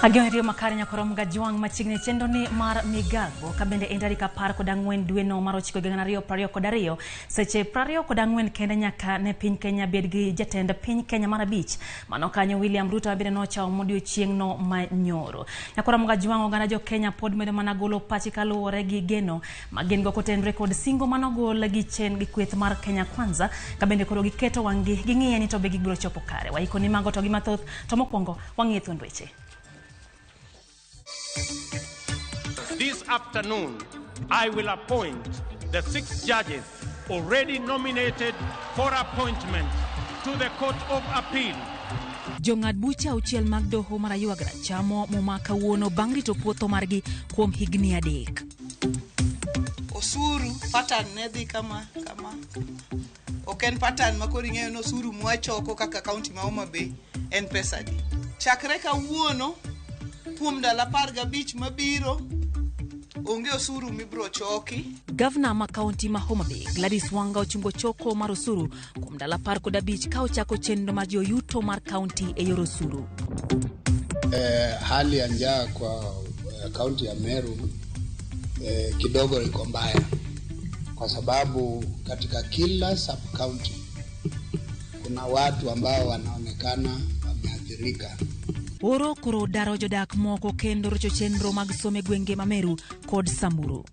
Ageno makare nyakoro Mgajwang' machiegni chenro ni mar migago ka bende en tarik 14 dwe no mar 9 2022 seche 24 kende nyaka ne piny Kenya bed gi jatend piny Kenya mar abich mano kanyo William Ruto mabende nochamo modiochieng' no manyoro. Nyakoro Mgajwang' oganda jo Kenya pod medo mana golo pachi kaluwore gi geno ma gin go kotenore kod singo manogol gi chen gi kweth mar Kenya Kwanza ka bende koro giketo wang'gi ging'iye ni to be gibiro chopo kare. Waiko ni mago to gi mathoth to mokwongo wang'iye thuond weche. This afternoon, I will appoint the 6 judges already nominated for appointment to the Court of Appeal. Jong'ad buche auchiel mag doho mar Aywagra chamo muma kawuono bang' rito puotho margi kuom higni 3. Osuru pattern ne dhi kama kama. Ok en pattern ma koro ing'eyo ni osuru mwachoko kaka kaunti ma Homa Bay en pesa adi. Chakre kawuono kuom ndalo 15 mabiro onge osuru mibiro choki. Gavana ma kaunti ma Homa Bay Gladys Wanga ochungo choko mar osuru kuom ndalo 15 ka ochako chenro mar jiwo yuto mar kaunti e yor osuru. Hali ya njaa kwa kaunti ya Meru kidogo iko mbaya kwa sababu katika kila sub county kuna watu ambao wanaonekana wameathirika. Oro koro daro jodak moko kendo rocho chenro mag somo e gwenge ma Meru kod Samburu.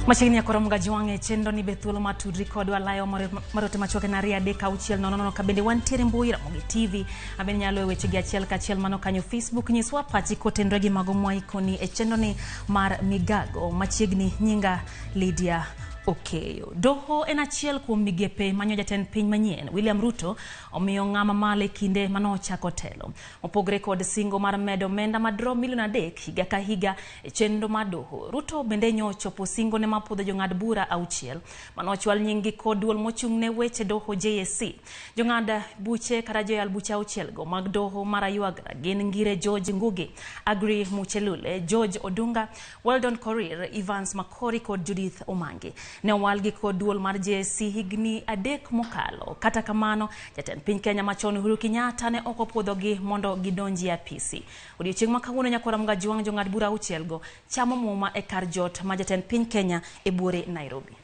Machiegni akoro Mgajwang' e chenro ni be thuolo mar tudri kodwa layo marote machuok en 2 3 6 0 0 ka bende wantiere mbui Ramogi TV abende nyalo weche gi achiel kachiel mano kanyo Facebook nyiswa pachi kotenre gi mago mwaikoni e chenro ni mar migago machiegni nyinga Lydia Okeyo. Doho en achiel kuom migepe manyo jatend piny manyien William Ruto omiyo ng'ama malo e kinde manochako telo. Mopogre kod singo mar medo omenda madrom milion 3 higa ka higa e chenro mar doho. Ruto bende nyochopo singo ne mapuodho jong'ad bura 6 manochwal nying-gi kod duol mochung' ne weche doho JSC. Jong'ad buche kata joyal buche 6 go mag doho mar Aywagra gin Ngire George Ngugi, Agri Muchelule, George Odunga, Weldon Korir, Evans Makori kod Judith Omangi. Ne owalgi kod duol mar JSC higni 3 mokalo. Kata kamano, jatend piny Kenya machon Uhuru Kenyatta ne ok opuodhogi mondo gidonji e apisi. Odiochieng' ma kawuono nyakora Mgajwang' jong'ad bura 6 go chamo muma e kar jot ma jatend piny Kenya e buore Nairobi.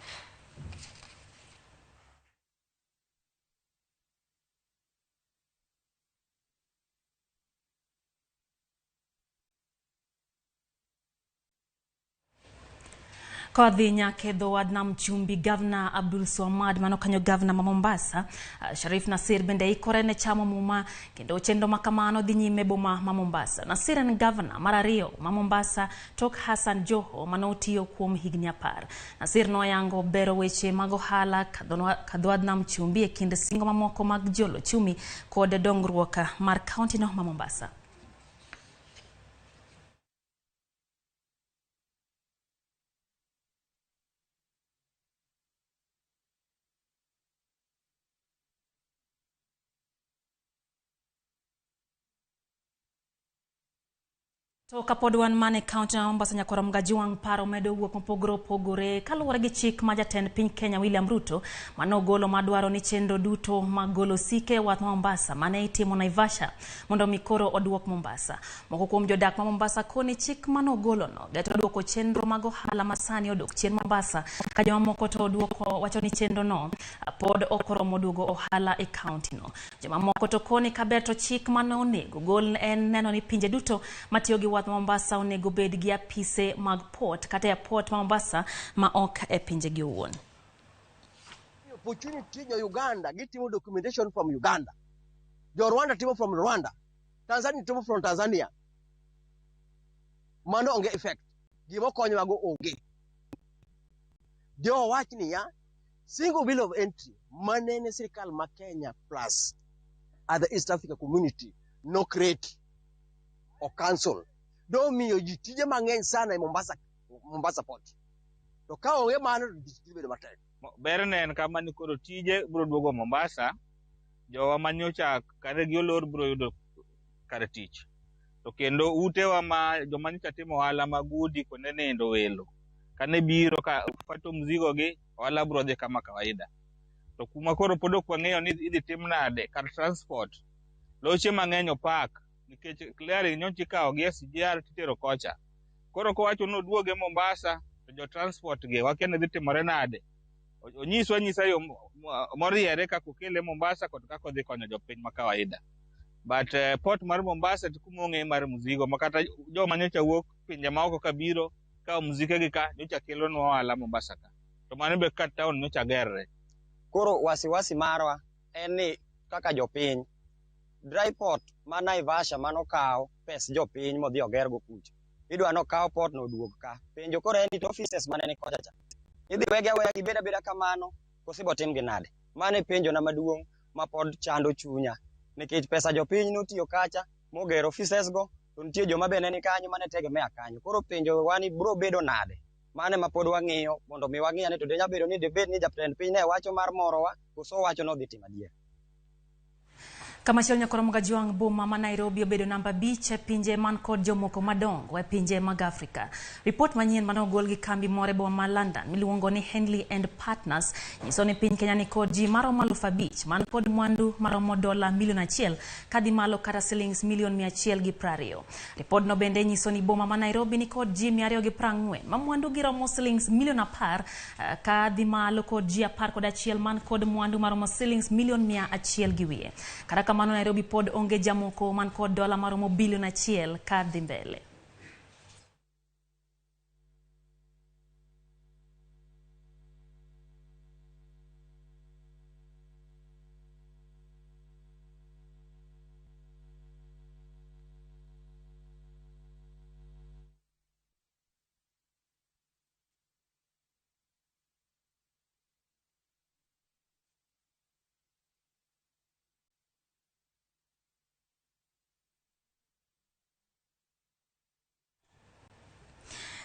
Kodhi nyake dho wadh nam chumbi Gavana Abdul Swamad mano kanyo gavana ma Mombasa Sharif Nasir bende ikore ne chamo muma kendo chenro makamano dhi nyime boma ma Mombasa. Nasir en gavana mar 2 ma Mombasa tok Hassan Joho manotiyo kuom higni 10. Nasir noyango bero weche mag ohala kadho wadh nam chumbi e kind singo mamoko mag jolo chumi kod dongruok mar kaunti no ma Mombasa. To kapod wan mane kaunti ma Mombasa nyakoro Mgajwang' paro medo wuok mopogore opogore kaluwore gi chik ma jatend piny Kenya William Ruto manogolo madwaro ni chenro duto mag golo osike wath ma Mombasa mane itimo Naivasha mondo mi koro oduok Mombasa. Moko kuom jodak ma Mombasa koni chik manogolono geto duoko chenro mag ohala masani odok chien Mombasa ka jomamoko to duoko wacho ni chenro no pod ok oromo duogo ohala e kaunti no. Jomamoko to koni kaber to chik mane onego gol en neno ni pinje duto matiyo gi wath ma Mombasa onego bed gi apise mag port kata airport ma Mombasa ma ok e pinje gi owuon. Opportunity jo Uganda gitimo documentation from Uganda. Jo Rwanda timo from Rwanda. Tanzania timo from Tanzania. Mano onge effect. Gima konyowa go onge. Jo wach niya, single bill of entry manene sirikal ma Kenya plus at the East Africa Community no create or cancel. Do miyo ji tije mang'eny sana e Mombasa, Mombasa port. To ka onge mano to tich dhi bedo matek. Ber ne en kama ni koro tije biro duogo Mombasa, jowa manyocha kare gi olor biro yudo kar tich. To kendo utewa ma joma nyocha timo ohala mag udi kuonde nindo welo, kane biro ka fato mzigo gi, ohala biro dhi kama kawaida. To kuma koro pod ok wang'eyo ni idhi tim nade kar transport. Loche mang'eny opak nikech clearing nyocha ikawo gi SGR titero kocha. Koro kowacho ni oduoge Mombasa to jo transport gi wakia ni dhi timore nade. Onyiswa anyisa yo moriere kaka okele Mombasa kod kaka odhi konyo jopiny ma kawaida. But port mar Mombasa to kuma ong'e mar mzigo ma kata joma nyocha wuok pinje maoko kabiro kawo mzike gi ka nyocha kelonwa ohala Mombasa ka. To mano be ka town nyocha gerre. Koro wasiwasi marwa en ni kaka jopiny, dry port ma Naivasha manokaw pes jopiny modhi ogergo kucho, idwa nokaw port no oduog ka. Penjo koro en ni to offices mane ni kocha cha, idhi wegi aweya gibed abeda kamano koso ibo timgi nade? Mano e penjo na maduong' ma pod chando chunya, nikech pesa jopiny notiyo kacha mogero offices go, to nitie joma be ne ni kanyo mane tegemea kanyo. Koro penjo wa ni bro bedo nade? Mano ema pod wang'iyo mondo mi wang'i ane to de nyalo bedo ni debed ni jatend piny ne wacho mar morowa koso owacho ni odhi timo adier. Kamachielo nyakoro Juang boma ma Nairobi obedo namba 5 e pinje man kod jomoko madongo e pinje mag Afrika. Ripot manyien mane ogol gi kambi moro e boma ma London miluongo ni Henley and Partners nyiso ni piny Kenya ni kod ji maromo 5,000 man kod mwandu maromo $1 million kadhi malo kata silings milion 120. Ripodno bende nyiso ni boma ma Nairobi ni kod ji 240 ma mwandu gi romo silings milion 10 kadhi malo kod ji 11 man kod mwandu maromo silings milion 100 gi wiye. Kata kamano Nairobi pod onge jamoko man kod dola maromo $1 billion kadhi mbele.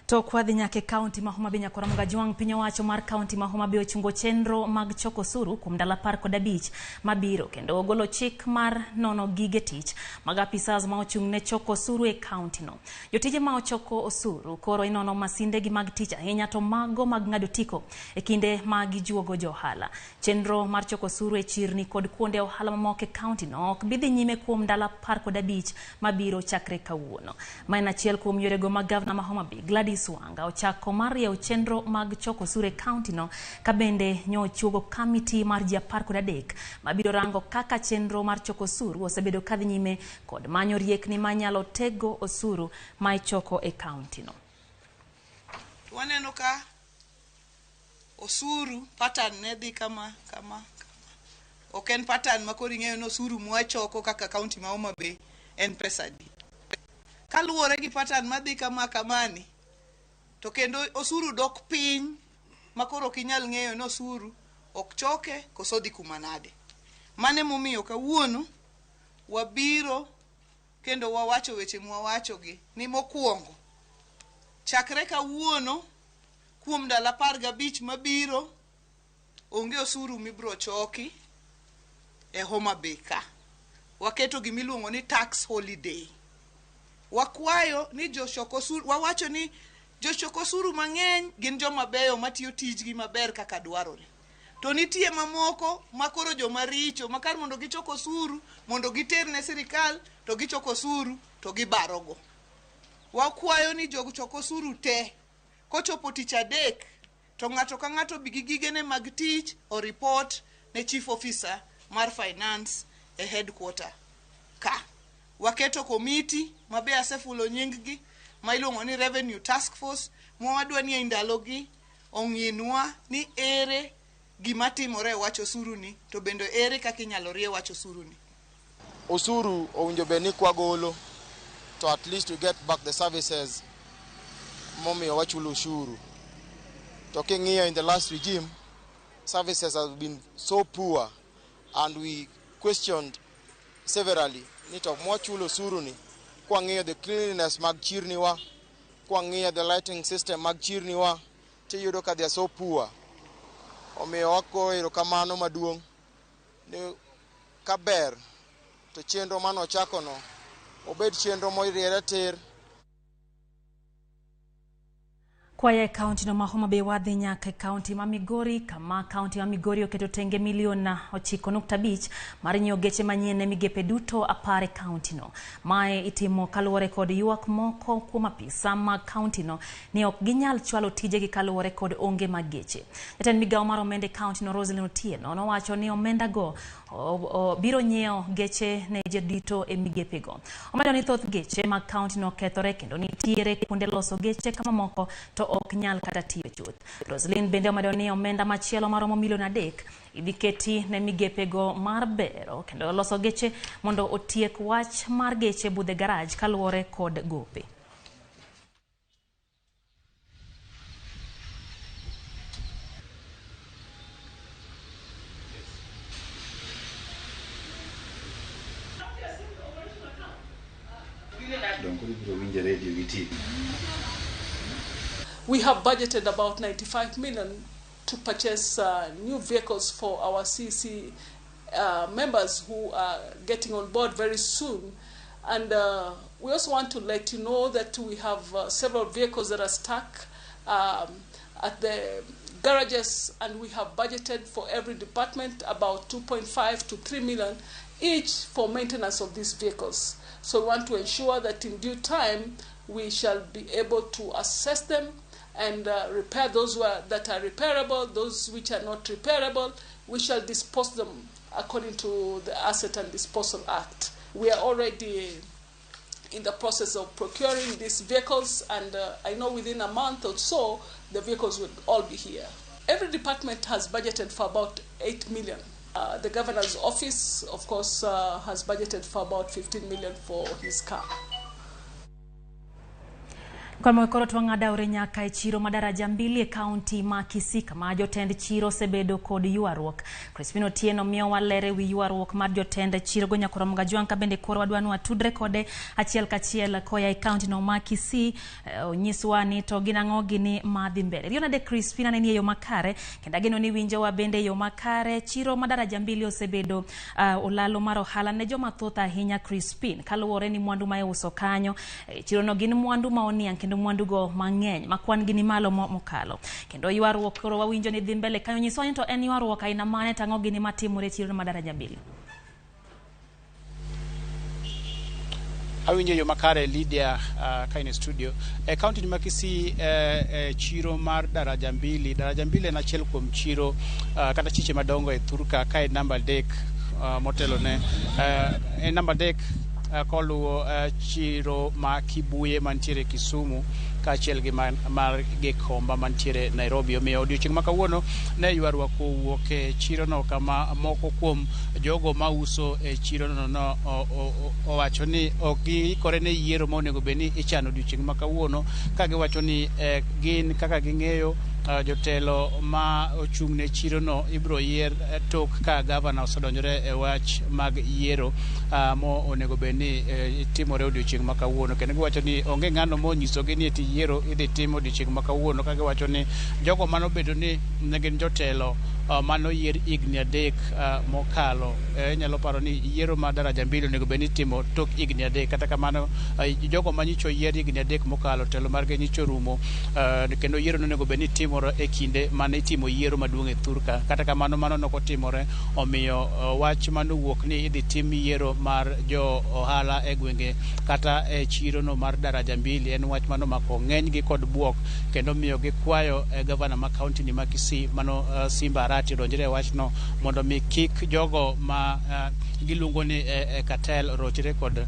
To kwadhi nyaka e kaunti ma Homa Bay nyakora Juang piny owacho mar kaunti ma Homa Bay ochungo chenro mag choko osuru kuom ndalo 15 mabiro kendo ogolo chik mar nono gige tich mag apisas ma ochung' ne choko osuru e kaunti no. Jotije ma ochoko osuru koro inono masinde gi mag tich ahinya to mago mag ng'ado tiko e kinde ma gijuogo jo ohala. Chenro mar choko osuru e chirni kod kuonde ohala mamoko e kaunti no ok bi dhi nyime kuom ndalo 15 mabiro chakre kawuono. Ma en achiel kuom yorego mag gavana ma Homa Bay Gladys Wanga ochako mar yawo chenro mag choko osuru e kaunti no ka bende nyochuogo kamiti mar ji 13 mabiro rango kaka chenro mar choko osuru osebedo kadhi nyime kod manyo riekni manyalo tego osuru ma ichoko e kaunti no. Waneno ka osuru pattern ne dhi kama kama kama. Ok en pattern ma koro ing'eyo ni osuru mwachoko kaka kaunti ma Homa Bay en pesa adi. Kaluwore gi pattern madhi kama kamani, to kendo osuru dok piny ma koro ok inyal ng'eyo ni osuru ok choke koso dhi kuma nade. Mano emomiyo kawuono wabiro kendo wawacho weche mwawachogi ni mokwongo chakre kawuono kuom ndalo 15 mabiro onge osuru mibiro choki e Homa Bay ka. Waketo gimiluongo ni tax holiday. Wakwayo ni jochok osuru, wawacho ni jochok osuru mang'eny gin joma beyo matiyo tijgi maber kaka dwarore. To nitie mamoko makoro joma richo ma kar mondo gichok osuru mondo giter ne sirikal to gichoko osuru to gibarogo. Wakwayo ni jochok osuru te kochopo tich adek to ng'ato ka ng'ato bi gi gigene mag tich o report ne chief officer mar finance e headquarter ka. Waketo komiti mabe asefulo nying gi ma iluongo ni Revenue Task Force ma wadwa ni e ndalogi ong'inwa ni ere gima timore e wach osuru ni to bende ere kaka inyalo rie wach osuru ni. Osuru owinjo bed ni kwagolo to at least we get back the services momiyo wachulo ushuru. To king'iyo in the last regime, services have been so poor and we questioned severally ni to mwachulo osuru ni kwang'iyo the cleanliness mag chirni wa, kwang'iyo the lighting system mag chirni wa, tiyudo ka they are so poor. Omiyo wagoyo erokamano maduong' ni kaber to chenro mane ochakono obed chenro moriere tir. Kwaya e kaunti no ma Homa Bay wadhi nyaka e kaunti ma Migori, kama kaunti ma Migori oketo tenge milion 9.5 mar nyiewo geche manyien ne migepe duto 10 e kaunti no. Mae itimo kaluwore kod ywak moko kuom apisa mag kaunti no ni ok ginyal chwalo tijegi kaluwore kod onge mag geche. Jatend migawo mar omenda e kaunti no Roselyn Otieno nowacho ni omenda go biro nyiewo geche ne jodito e migepego. Omedo ni thoth geche mag kaunti no okethore kendo nitiere kuonde loso geche kama moko to ok nyal kata tiyo chuth. Roselyn bende omedo ni omenda machielo maromo milion 3 idhi keti ne migepego mar bero kendo loso geche mondo otiek wach mar geche budhe garaj kaluwore kod gope. We have budgeted about 95 million to purchase new vehicles for our CC members who are getting on board very soon. And we also want to let you know that we have several vehicles that are stuck at the garages, and we have budgeted for every department about 2.5 to 3 million each for maintenance of these vehicles. So we want to ensure that in due time we shall be able to assess them and repair those that are repairable. Those which are not repairable, we shall dispose them according to the Asset and Disposal Act. We are already in the process of procuring these vehicles, and I know within a month or so, the vehicles will all be here. Every department has budgeted for about 8 million. The governor's office, of course, has budgeted for about 15 million for his car. Kwa koro twang'ada ore nyaka e chiro ma Daraja Mbili e kaunti ma Kisii kama jotend chiro osebedo kod ywaruok. Crispin Otieno miyo walere wi ywaruok mar jotend chiro go nyakoro Mgajwang' ka bende koro wadwa ni watudre kode achiel kachiel koya e kaunti no ma Kisii. Onyiswa ni to gin ang'o gini madhi mbele. Riyo nade Crispin, aneni e yo makare kendo ageno ni winjowa bende e yo makare. Chiro ma Daraja Mbili osebedo olalo mar ohala ne joma thoth ahinya Crispin, kaluwore ni mwandu ma iuso kanyo chiro no gin mwandu ma oniang' kendo mwandu go mang'eny ma kwan gi ni malo mokalo. Kendo ywaruok koro wawinjo ni dhi mbele kanyo. Nyiswa ni to en ywaruok aina mane to ang'o gini matimore e chiro ma Daraja Mbili? Awinjo yo makare Lydia, ka in e studio. E kaunti ma Kisii, chiro mar Daraja Mbili. Daraja Mbili en achiel kuom chiro kata chiche madongo e thurka ka en namba 3 motelo ne en namba 3 koluwo chiro ma Kibuye mantiere Kisumu kaachiel gi mar Gikomba mantiere Nairobi. Omiyo odiochieng' ma kawuono ne ywaruok owuok e chirono kama moko kuom jogo mauso e chirono no owacho ni ok giikore ne yiero ma onego bed ni ichano odiochieng' ma kawuono, ka giwacho ni gin kaka ging'eyo jotelo ma ochung' ne chirono ibiro yier tok ka gavana osedonjore e wach mag yiero mo onego bed ni timore odiochieng' ma kawuono. Kendo giwacho ni onge ng'ano monyisogi ni eti yiero idhi tim odiochieng' ma kawuono, ka giwacho ni jogo manobedo ni ne gin jotelo mano yier higni 3 mokalo. Inyalo paro ni yiero mar Daraja Mbili onego bed ni itimo tok higni 3. Kata kamano jogo manyicho yier higni 3 mokalo telo margi nyicho rumo, kendo yiero onego bed ni timore e kinde mane itimo yiero maduong' e thurka. Kata kamano mano nokotimore, omiyo wach manowuok ni idhi tim yiero mar jo ohala e gwenge kata e chirono mar Daraja Mbili en wach manomako ng'enygi kod buok, kendo miyo gikwayo gavana ma kaunti ni ma Kisii mano Simba Arati odonjre e wachno mondo mi kik jogo ma giluongo ni cartel rochre kod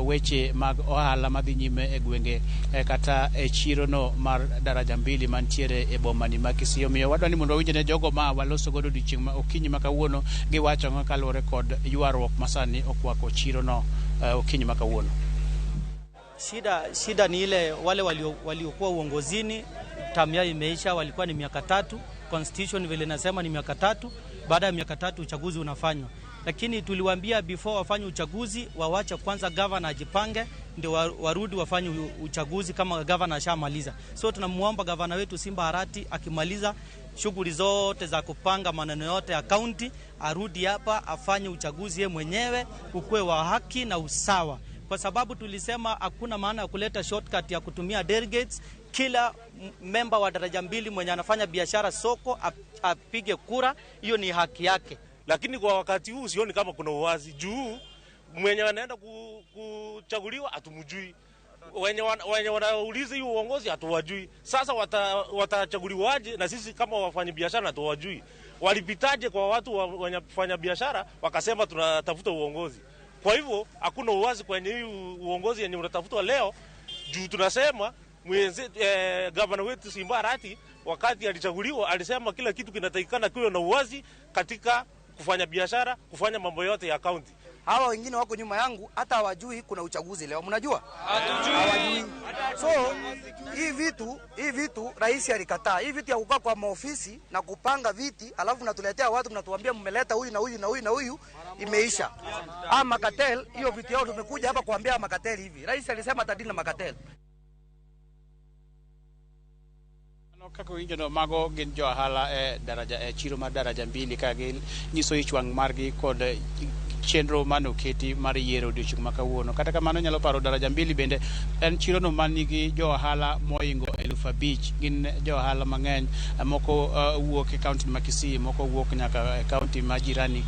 weche mag ohala madhi nyime e gwenge kata e chirono mar Daraja Mbili mantiere e boma ni ma Kisii. Omiyo wadwa ni mondo wawinj ne jogo ma waloso godo odiochieng' ma okinyi ma kawuono giwacho ang'o kaluwore kod ywaruok masani okwako chirono okinyi ma kawuono. Shida ni ile wale waliokuwa uongozini term yao imeisha, walikuwa ni miaka 3. Constitution vile nasema ni miaka 3. Baada ya miaka 3 uchaguzi unafanywa. Lakini tuliwaambia before wafanye uchaguzi wawache kwanza governor ajipange ndio warudi wafanye uchaguzi kama governor ashamaliza. So tunamuomba governor wetu Simba Arati akimaliza shughuli zote za kupanga maneno yote ya county arudi hapa afanye uchaguzi yeye mwenyewe, ukue wa haki na usawa. Kwa sababu tulisema hakuna maana ya kuleta shortcut ya kutumia delegates. Kila memba wa daraja mbili mwenye anafanya biashara soko apige kura, hiyo ni haki yake. Lakini kwa wakati huu sioni kama kuna uwazi juu mwenye anaenda kuchaguliwa hatumjui, wenye wanauliza hiyo uongozi hatuwajui. Sasa watachaguliwaje na sisi kama wafanyabiashara hatuwajui? Walipitaje kwa watu wenye kufanya biashara wakasema tunatafuta uongozi? Kwa hivyo hakuna uwazi kwenye hii uongozi yenye unatafutwa leo, juu tunasema gavana wetu Simba Arati wakati alichaguliwa alisema kila kitu kinatakikana kiwe na uwazi katika kufanya biashara, kufanya mambo yote ya kaunti. Hawa wengine wako nyuma yangu hata hawajui kuna uchaguzi leo, mnajua? Hawajui. So hii vitu rais alikataa. Hii vitu ya kukaa kwa maofisi na kupanga viti alafu mnatuletea watu mnatuambia mmeleta huyu na huyu na huyu na huyu, imeisha. Makatel hiyo vitu yao tumekuja hapa kuambia makatel hivi. Rais alisema atadili na makatel. Kaka winjo no mago gin jo ohala e daraja e chiro mar daraja mbili ka ginyiso ich wang' margi kod chenro mane oketi mar yiero odiochieng' ma kawuono. Kata kamano nyalo paro daraja mbili bende en chiro no manigi jo ohala moingo 5,000. Gin jo ohala mang'eny, moko wuok e kaunti ma Kisii, moko wuok nyaka e kaunti ma jirani,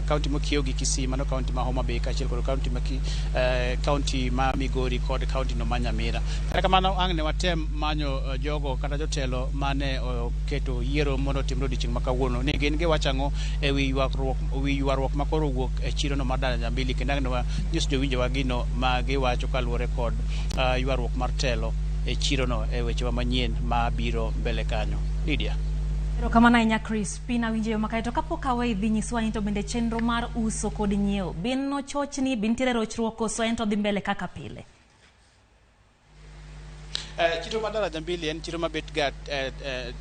kaunti mokiewo gi Kisii, mano kaunti ma Homa Bay kaachiel kod kaunti ma kaunti ma Migori kod kaunti no ma Nyamira. Kata kamano ang' ne watem manyo jogo kata jotelo mane oketo yiero mondo otimre odiochieng' ma kawuono ni gin giwacho ang'o e wi ywaruok ma koro owuok e chiro no mar daraja mbili, kendo ang' ne wanyis jowinjowa gino ma giwacho kaluwore kod ywaruok mar telo e chiro no e wechewa manyien ma biro mbele kanyo. Lydia. Erokamano ahinya Crispin, awinjo yo makae. To kapok aweyi dhi nyiswa ni to bende chenro mar uso kod nyiewo bin nochochni, bin nitiere rochruok koso en to dhi mbele kaka pile? Chiro mar daraja mbili en chiro mabet ga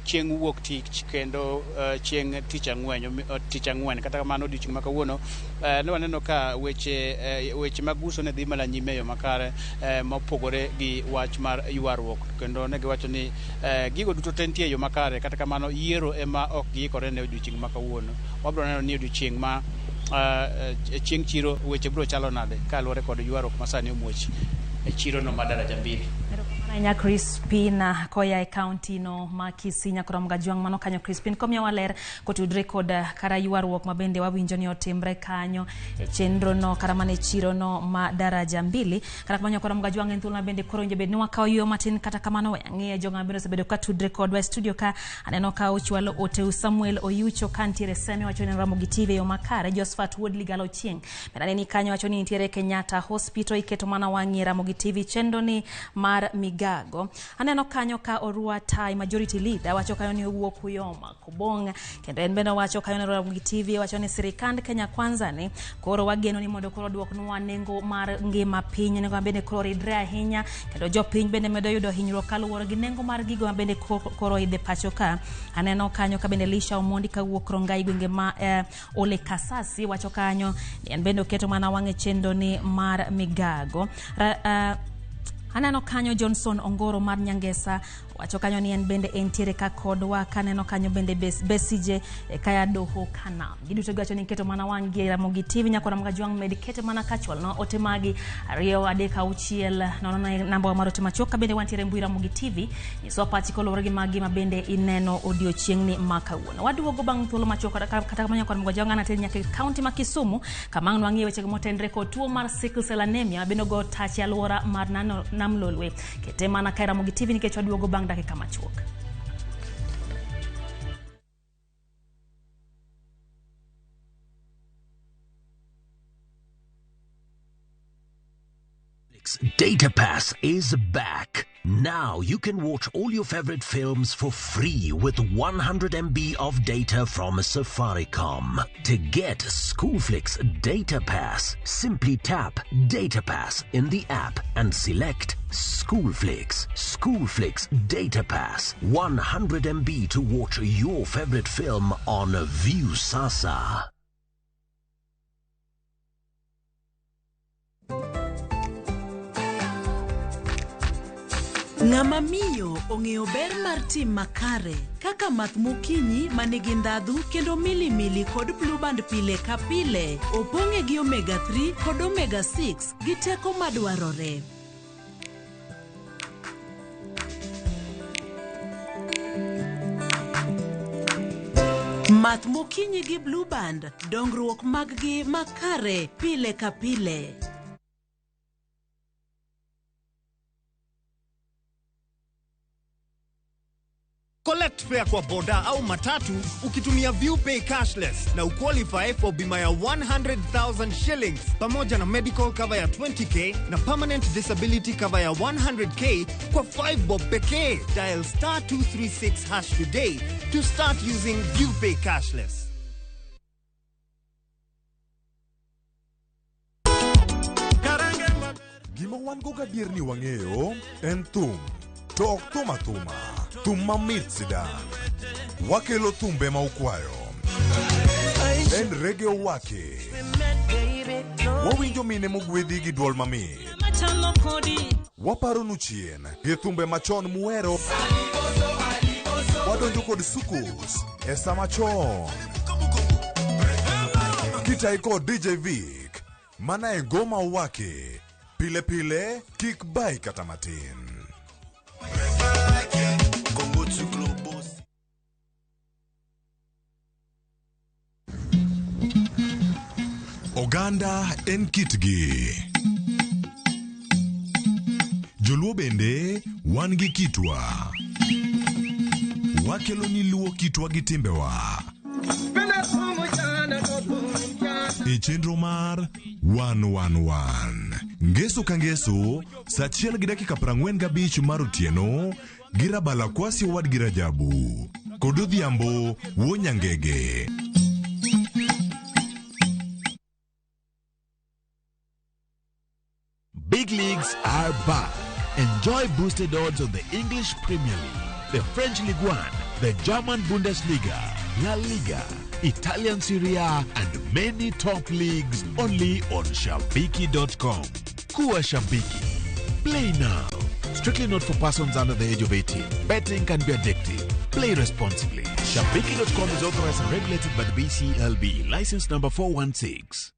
chieng' wuok tich kendo chieng' tich ang'wen. Kata kamano odiochieng' ma kawuono ne waneno ka weche mag uso ne dhi mana nyime e yo makare mopogore gi wach mar ywaruok, kendo ne giwacho ni gigo duto te nitie e yo makare. Kata kamano yiero ema ok giikore ne odiochieng' ma kawuono. Wabiro neno ni odiochieng' ma chieng' chiro weche biro chalo nade kaluwore kod ywaruok ma sani omuoch e chiro no mar daraja mbili. Ahinya Crispin koya e kaunti no ma Kisii nyakoro Mgajwang' mano kanyo Crispin komiyowa ler kotudre kod kara ywaruok ma bende wawinjo ni otimre kanyo e chenro no kara mane chiro no ma daraja mbili. Kata kamano nyakoro Mgajwang' en thuolo ma bende koro winjo bed ni wakawo yueyo matin. Kata kamano we ang'iye jogo ma bende osebedo ka tudre kodwa e studio ka aneno ka ochwalo ote Samuel Oyucho ka nitiere Seme wacho ni Ramogi TV e yo makare. Josephat Wuod Ligalo Chieng' bende aneni kanyo wacho ni nitiere Kenyatta Hospital iketo mana wang'i Ramogi TV chenro ni mar migago. Aneno kanyo ka Orua Tai majority leader wacho kanyo ni owuok Uyoma Kobong, kendo en bende wacho kanyo ne Ramogi TV wacho ni sirikand Kenya Kwanza ni koro wageno ni mondo koro duoknwa nengo mar ngima piny, nengo bende koro ridre ahinya kendo jopiny bende medo yudo hinyruok kaluwore gi nengo mar gigo mabende koro idhe pacho ka. Aneno kanyo ka bende Lisha Omondi kawuok Rongai gwenge ma Ole Kasasi wacho kanyo ni en bende oketo mana wang'e chenro ni mar migago. Aneno kanyo Johnson Ongoro mar Nyangesa wacho kanyo ni en bende entiere ka kodwa. Kaneno kanyo bende Besije kaya Doho Kanam. Giduto giwacho ni keto mana wang' gi Ramogi TV nyakora Mgajwang' med kete mana kachwal no ote magi 2 3 6 0 namba mar ote machuok. Ka bende wantiere mbui Ramogi TV nyiswa pachi koluwore gi magi ma bende ineno odiochieng' ni ma kawuono. Waduogo bang' thuolo machuok. Kata kamano nyakora Mgajwang' anatere nyaka e kaunti ma Kisumu kama ang' nwang'iye weche motenre kod tuo mar sickle cell anemia mabende ogo tach e alwora mar Nam Lolwe. Kete mana ka Ramogi TV nikech waduogo bang' dakika machuok. Data Pass is back. Now you can watch all your favorite films for free with 100 MB of data from Safaricom. To get Schoolflix Data Pass, simply tap Data Pass in the app and select Schoolflix. Schoolflix Data Pass, 100 MB to watch your favorite film on Viusasa. Ng'ama miyo ong'eyo ber mar tim makare kaka math mokinyi manigi ndhadhu kendo milimili kod Blue Band pile ka pile opong'e gi omega 3 kod omega 6 gi teko madwarore. Math mokinyi gi Blue Band, dongruok maggi makare pile ka pile. Collect fare kwa boda au matatu ukitumia ViewPay cashless na uqualify for bima ya 100,000 shillings pamoja na medical cover ya 20k na permanent disability cover ya 100k kwa 5 bob pekee. Dial star 236 hash today to start using ViewPay cashless. Gima wan go gadier ni wang'eyo en thum, to ok thum athuma, thum mamit sidang'. Wakelo thumbe ma ukwayo. En Reggae Owake. Wawinjo mine mogwedhi gi duol mamit. Waparonu chien gi thumbe machon muhero. Wadonjo kod soukous e sama chon. Kitai kod DJ Vic, mana e Ngoma Owake. Pile pile, kik bai kata matin. Oganda en kitgi. Joluo bende wan gi kitwa. Wakelo ni luo kitwa gi timbewa. E chenro mar 111. Ngeso ka ngeso, saa 1:45 mar otieno, gi Rabala Kwasi owadgi Rajabu. Kod Odhiambo wuo Nyangege. Big leagues are back. Enjoy boosted odds on the English Premier League, the French Ligue 1, the German Bundesliga, La Liga, Italian Serie A, and many top leagues only on Shabiki.com. Kuwa Shabiki. Play now. Strictly not for persons under the age of 18. Betting can be addictive. Play responsibly. Shabiki.com is authorized and regulated by the BCLB. License number 416.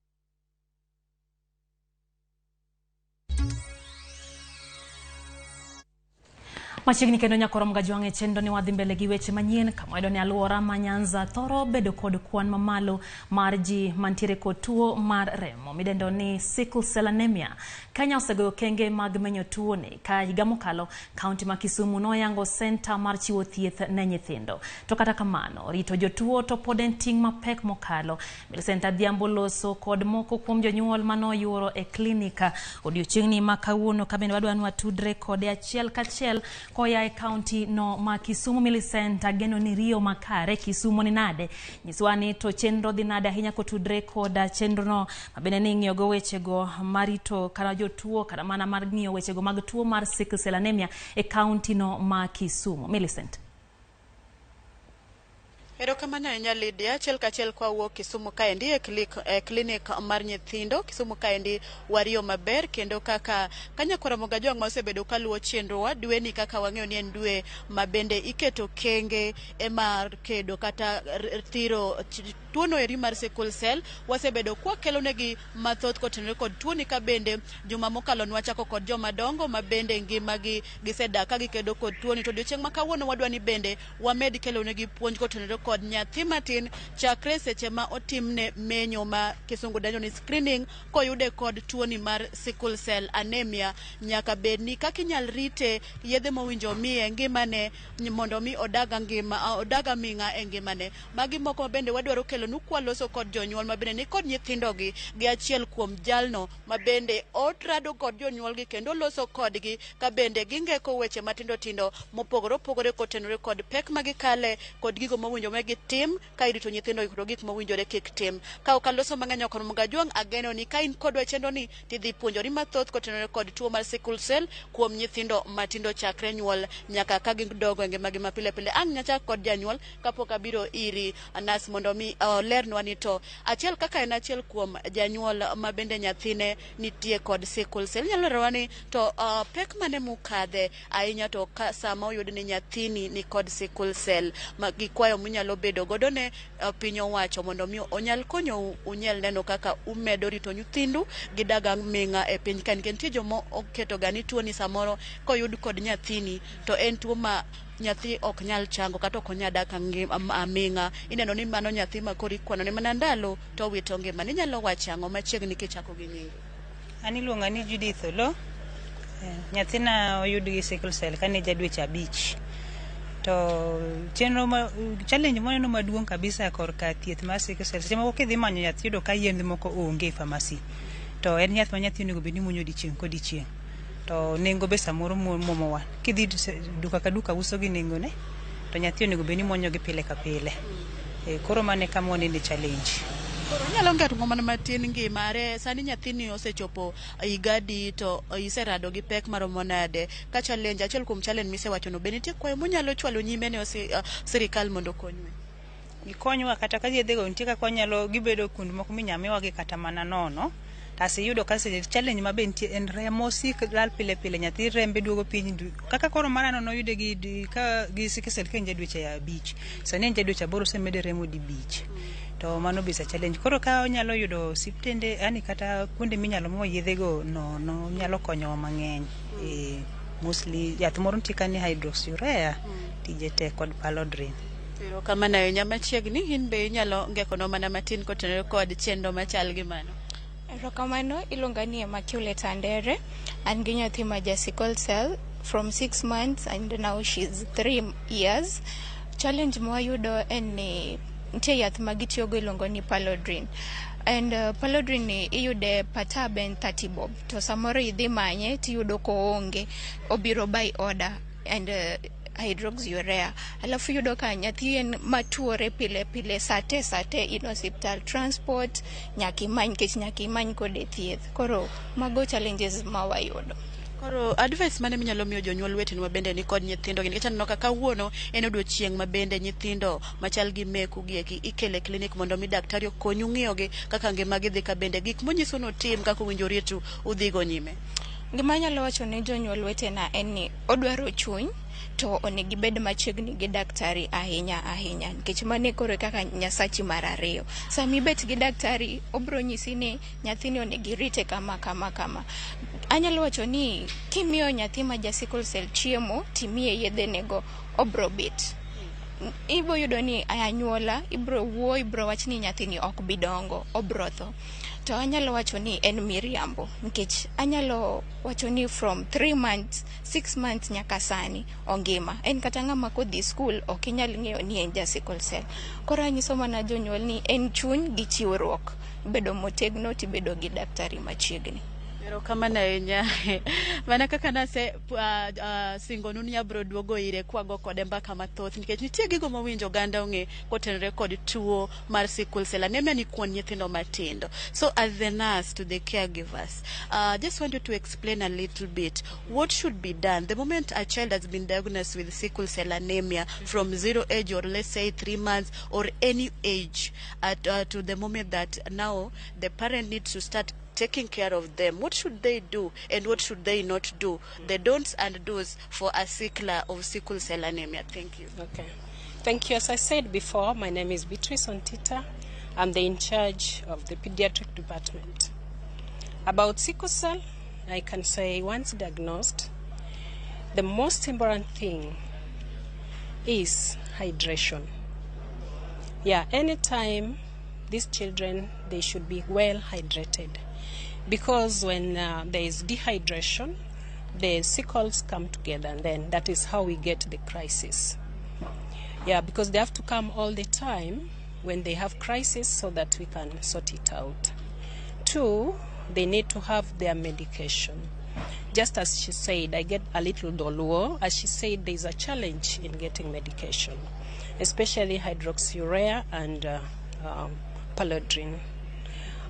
Machiegni kendo nyakoro mgajwang' e chenro ni wadhi mbele gi weche manyien kama wayudo ni alwora ma Nyanza thoro bedo kod kwan mamalo mar ji mantiere kod tuo mar remo midendo ni sickle cell anemia. Kenya osegoyo okenge mag menyo tuoni ka higa mokalo kaunti ma Kisumu noyango senta mar chiwo thieth ne nyithindo. To kata kamano rito jotuo to pod en ting' mapek mokalo. Millicent Adhiambo loso kod moko kuom jonyuol manoyuoro e klinika odiochieng'ni ma kawuono kabende wadwa ni watudre kode achiel kachiel koya e kaunti no ma Kisumu. Millicent, ageno ni riyo makare Kisumu ni nade? Nyiswa ni to chenro dhi nade ahinya kotudre koda chenro no mabende ni ng'iyo go wechego marito kata jotuo kata mana mar ng'iyo wechego mag tuo mar sickle cell anemia e kaunti no ma Kisumu. Millicent. Erokamano ahinya Lydia, achiel kachiel kwa wuok Kisumu kaendi e klinik mar nyithindo Kisumu kaendi wariyo maber kendo kaka Kanyakora Mogajwang' ma osebedo kaluwo chenrowa dweni kaka wang'eyo ni en dwe ma bende iketo kenge e mar kedo kata thiro tuono eri mar sickle cell. Wasebedo kwakelonegi mathoth kotenore kod tuoni ka bende juma mokalo nwachako kod joma dongo ma bende ngimagi gisedak ka gikedo kod tuoni, to odiochieng' ma kawuono wadwa ni bende wamed kelonegi puonj kotenore kod nyathi matin chakre seche ma otimne menyo ma kisungu dendo ni screening koyude kod tuoni mar sickle cell anemia. Nyaka bed ni kaka inyal rite, yedhe mowinjo miye ngimane mondo mi odag ngima odag aming'a e ngimane. Magi moko bende wadwaro kelonu kwaloso kod jonyuol ma bende ni kod nyithindogi gi achiel kuom jalno ma bende orado kod jonyuolgi kendo loso kodgi ka bende gingeko weche matindo tindo mopogore opogore kotenore kod pek ma gikale kod gigo mowinjo gitim ka irito nyithindo kod gik mowinjore kik tim. Ka ok aloso mang'eny ok Mogajwang', ageno ni ka in kodwa e chenro ni tidhi puonjori mathoth kotenore kod tuo mar sickle cell kuom nyithindo matindo chakre nyuol nyaka ka gidongo e ngimagi ma pile pile. Ang' nachak kod janyuol kapok abiro iri Anas mondo mi olernwa ni to achiel kaka en achiel kuom janyuol ma bende nyathine nitie kod sickle cell. Inyalo lerowa ni to pek mane mukadhe ahinya to ka sama oyud ni nyathini ni kod sickle cell ma gikwayo munyalo munyalo bedo godo ne piny owacho mondo mi onyal konyou unyal neno kaka umedo rito nyithindu gidag aming'a e piny ka nikech nitie joma oketo ga ni tuo ni samoro koyud kod nyathini to en tuo ma nyathi ok nyal chango kata ok onyal dak aming'a ineno ni mano nyathi ma koro ikwano ne mana ndalo to owito ngimane. Inyalo wacho ang'o machiegni kichako gi nyingi? An iluonga ni Judith Oloo. Nyathina oyud gi sickle cell kane ja dweche 5. To chenro ma challenge maneno maduong' kabisa korka thieth mar sickle cell, seche moko kidhi manyo yath iyudo ka yedhe moko onge e pharmacy. To en yath ma nyathi onego bed ni muonyo odiochieng' kodiochieng'. To nengo be samoro muomowa. Kidhi duka ka duka uso gi nengo ne, to nyathi onego bed ni muonyo gi pile ka pile. Koro mano e kama wanene challenge. Koro inyalo ngero mana matin ngima are sani nyathini osechopo higa adi to iserado gi pek maromo nade ka challenge achiel kuom challenge misewachono be nitie kwayo munyalo chwalo nyime ne sirikal mondo okonywe? Gikonywa kata ka yedhego nitie kaka wanyalo gibedo kuond moko minya miwagi kata mana nono. Aseyudo ka challenge ma be nitie en remo sik lal pile pile, nyathi rembe duogo piny. Kaka koro marano noyude gi sickle cell ka en ja dweche 5. Sani en ja dweche 8 osemede remo di 5. To mano be is a challenge. Koro ka onyalo yudo osiptende, yani kata kuonde minyalo miwa yedhego nono, nyalo konyowa mang'eny. Mostly yath moro nitie ka ni hydroxyurea, tije tek kod palodrin. Erokamano ahinya. Machiegni in be inyalo ngekonwa mana matin kotenore kod chenro machal gi mano. Erokamano, iluonga ni Immaculate Andere. An gi nyathi ma ja sickle cell from 6 months and now she's 3 years. Challenge mwayudo en ni nitie yath ma gitiyogo iluongo ni palodrin. And palodrin ni iyude per tab en 30 bob. To samoro idhi manye tiyudo koonge, obiro by order and hydroxyurea. Alafu yudo ka nyathi en matuore pile pile sate sate in osiptal, transport nyaka imany nikech nyaka imany kode thieth. Koro mago challenges ma wayudo. Koro advice mane minyalo miyo jonyuol wetenwa bende ni kod nyithindo gi nikech aneno ka kawuono en odiochieng' ma bende nyithindo machal gi meku gi eki ikele klinik mondo mi daktari okonyu ng'iyogi kaka ngimagi dhi ka bende gik monyisu nutim kaka owinjo ritu udhigo nyime. Gima anyalo wacho ne jonyuol wetena en ni odwaro chuny to onego ibed machiegni gi daktari ahinya ahinya nikech mano koro kaka nyasachi mar ariyo. Sama ibet gi daktari obiro nyisi ni nyathini onego irite kama kama kama. Anyalo wacho ni kimiyo nyathi ma ja sickle cell chiemo timiye yedhenego obiro bet. Ibo yudo ni anyuola ibiro wuo ibiro wach ni nyathini ok bi dongo obiro tho. To anyalo wacho ni en miriambo nikech anyalo wacho ni from 3 months 6 months nyaka sani ongima. En kata ng'ama kodhi skul ok inyal ng'eyo ni en ja sickle cell. Koro anyiso mana jonyuol ni en chuny gi chiwruok. Bedo motegno tibedo gi daktari machiegni. Erokamano ahinya. Mana kaka nase singonu ni abiro duogo ire kwago kode mbaka mathoth nikech nitie gigo mowinjo oganda ong'e kotenore kod tuo mar sickle cell anemia ni kuom nyithindo matindo. So as the nurse to the caregivers, just want you to explain a little bit what should be done the moment a child has been diagnosed with sickle cell anemia from 0 age or let's say 3 months or any age at, to the moment that now the parent needs to start taking care of them. What should they do and what should they not do? The don'ts and do's for a sickler of sickle cell anemia. Thank you. Okay. Thank you. As I said before, my name is Beatrice Ontita. I'm the in charge of the pediatric department. About sickle cell, I can say once diagnosed, the most important thing is hydration. Yeah, anytime these children, they should be well hydrated. Because when there is dehydration, the sickles come together, and then that is how we get the crisis. Yeah, because they have to come all the time when they have crisis so that we can sort it out. 2, they need to have their medication. Just as she said, I get a little doluo. As she said, there is a challenge in getting medication, especially hydroxyurea and palodrin.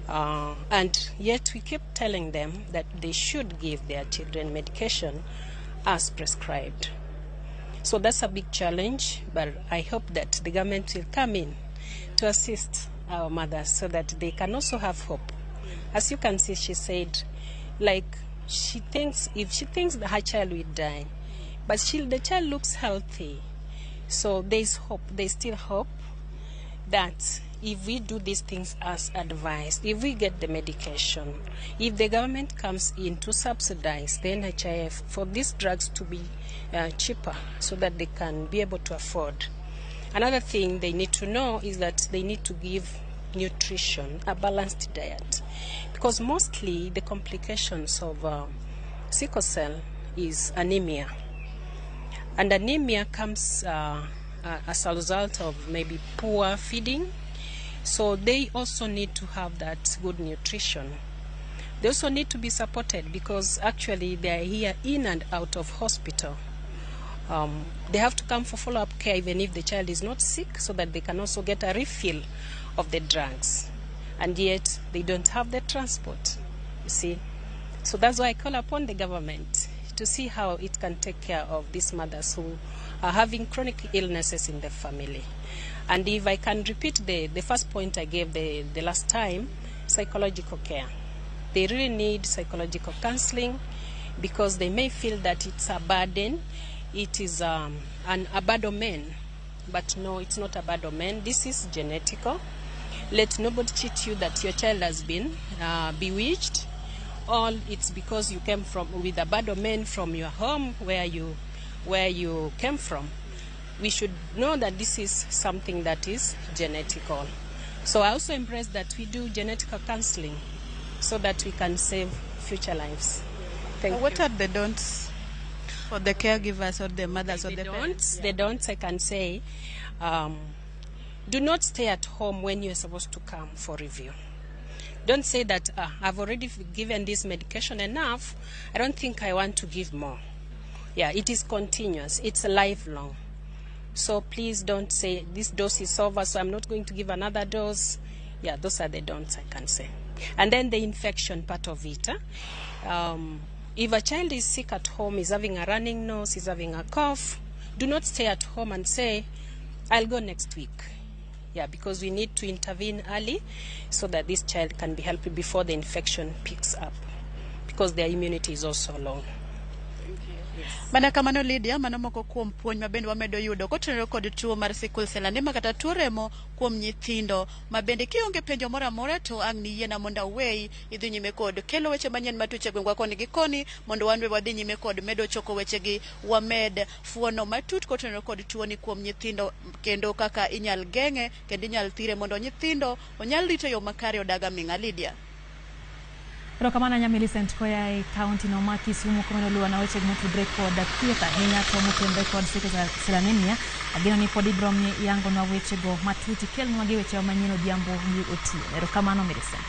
And yet we keep telling them that they should give their children medication as prescribed. So that's a big challenge, but I hope that the government will come in to assist our mothers so that they can also have hope. As you can see, she said, like, she thinks, if she thinks that her child will die, but the child looks healthy. So there's hope, there's still hope. that if we do these things as advised, if we get the medication, if the government comes in to subsidize the NHIF for these drugs to be cheaper so that they can be able to afford. Another thing they need to know is that they need to give nutrition, a balanced diet, because mostly the complications of sickle cell is anemia. And anemia comes as a result of maybe poor feeding. So they also need to have that good nutrition. They also need to be supported because actually they are here in and out of hospital. They have to come for follow-up care even if the child is not sick, so that they can also get a refill of the drugs. And yet they don't have the transport, you see. So that's why I call upon the government to see how it can take care of these mothers who are having chronic illnesses in the family. And if I can repeat the first point I gave the last time, psychological care. They really need psychological counseling because they may feel that it's a burden, it is an abandonment. But no, it's not abandonment. This is genetical. Let nobody cheat you that your child has been bewitched, or it's because you came from with abandonment from your home where you came from. We should know that this is something that is genetical. So I also embrace that we do genetical counseling so that we can save future lives. Thank you. What are the don'ts for the caregivers or the mothers or the parents? The don'ts, I can say, do not stay at home when you're supposed to come for review. Don't say that I've already given this medication enough, I don't think I want to give more. Yeah, it is continuous, it's lifelong. So please don't say this dose is over, so I'm not going to give another dose. Yeah, those are the don'ts I can say. And then the infection part of it. If a child is sick at home, is having a running nose, is having a cough, do not stay at home and say, I'll go next week. Yeah, because we need to intervene early so that this child can be helped before the infection picks up, because their immunity is also low. Mana kamano Lydia, mano moko kuom puonj ma bende wamedo yudo kotenore kod tuo mar sickle cell anemia kata tuo remo kuom nyithindo ma bende kionge penjo moro amora to ang' niyiena mondo aweyi idhi nyime kod kelo weche manyien matuch e gwengwa koni gi koni mondo wan be wadhi nyime kod medo choko wechegi wamed fuono matut kotenore kod tuoni kuom nyithindo kendo kaka inyal geng'e kendo inyal thire mondo nyithindo onyal rito yo makare odag aming'a. Lydia. Erokamano nya Millicent koya e kaunti no ma Kisumu komeno luwa na weche motudre kod thieth ahinya to motenre kod sickle cell anemia. Ageno ni pod ibiro yangonwa wechego matut ikelnwa gi weche manyien odhiambo gi otieno. Erokamano Millicent.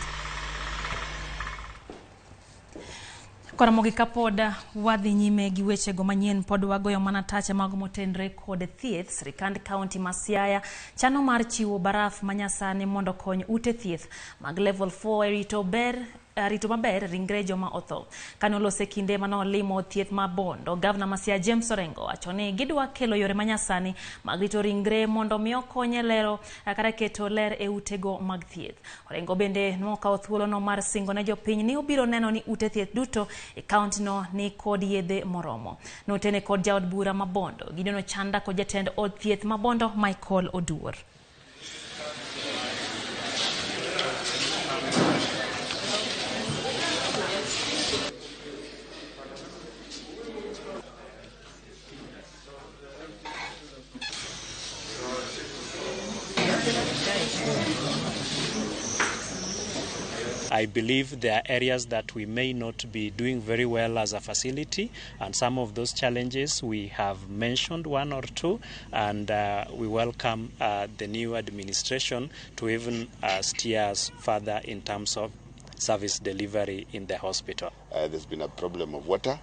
Karamogi kapod wadhi nyime gi wechego manyien pod wagoyo mana tache mago motenre kod thieth. Sirikand kaunti ma Siaya chano mar chiwo baraf manyasani mondo kony ute thieth mag level 4 e rito maber ringre joma otho. Kane olose kinde mane olimo thieth ma Bondo, gavana ma Siaya James Orengo wacho ni gidwa kelo yore manyasani mag rito ringre mondo mi okony e lero kata keto ler e utego mag thieth. Orengo bende nokawo thuolono mar singo ne jopiny ni obiro neno ni ute thieth duto e kaunti no ni kod yedhe moromo. Notene kod jaod bura ma Bondo, Gideon Ochanda kod jatend od thieth ma Bondo Michael Oduor. I believe there are areas that we may not be doing very well as a facility, and some of those challenges we have mentioned one or two, and we welcome the new administration to even steer us further in terms of service delivery in the hospital. There's been a problem of water.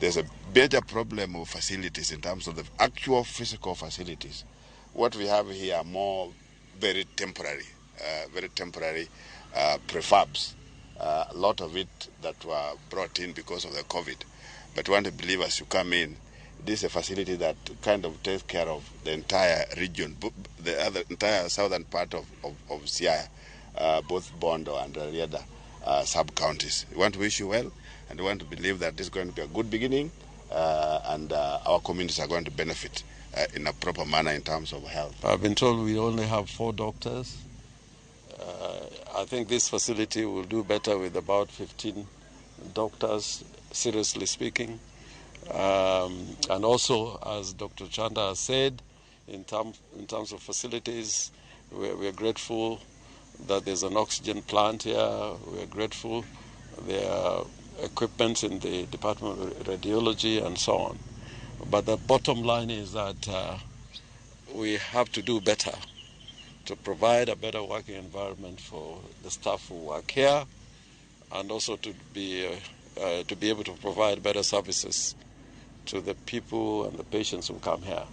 There's a major problem of facilities in terms of the actual physical facilities. What we have here are more very temporary prefabs, a lot of it that were brought in because of the COVID. But we want to believe as you come in, this is a facility that kind of takes care of the entire region, the other entire southern part of Siaya, both Bondo and Rarieda sub-counties. We want to wish you well, and we want to believe that this is going to be a good beginning, and our communities are going to benefit in a proper manner in terms of health. I've been told we only have 4 doctors. I think this facility will do better with about 15 doctors, seriously speaking. And also, as Dr. Chanda has said, in terms of facilities, we are grateful that there's an oxygen plant here. We are grateful there are equipment in the Department of Radiology and so on. But the bottom line is that we have to do better to provide a better working environment for the staff who work here, and also to be able to provide better services to the people and the patients who come here.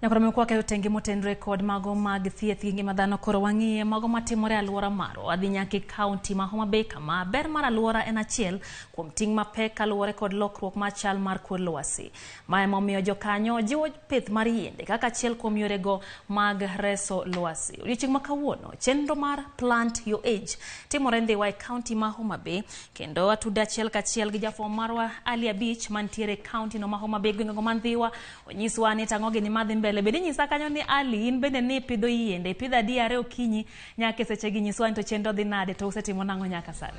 Nyakoro kwake otenge motenre kod mago mag thieth gi ngima dhano koro wang'iye mago matimore alwora marwa. Wadhi nyaka e kaunti ma Homa Bay kama ber mar alwora en achiel kuom ting' mapek kaluwore kod lokruok mar chal mar kor lwasi. Ma emomiyo jokanyo jiwo pith mar yiende kaka achiel kuom yorego mag reso lwasi. Odiochieng' ma kawuono chenro mar Plant Your Age timore Ndhiwa e kaunti ma Homa Bay, kendo atude achiel kachiel gi jafwambo marwa Ali Abich mantiere e kaunti no ma Homa Bay gwengego ma Ndhiwa. Onyiswa ni tang'o gini madhi mbele. Bende nyisa kanyo ni Ali, in bende ni ipidho yiende, ipidho adi are okinyi nyaka e sechegi, nyiswa ni to chenro dhi nade to usetimo nang'o nyaka sani?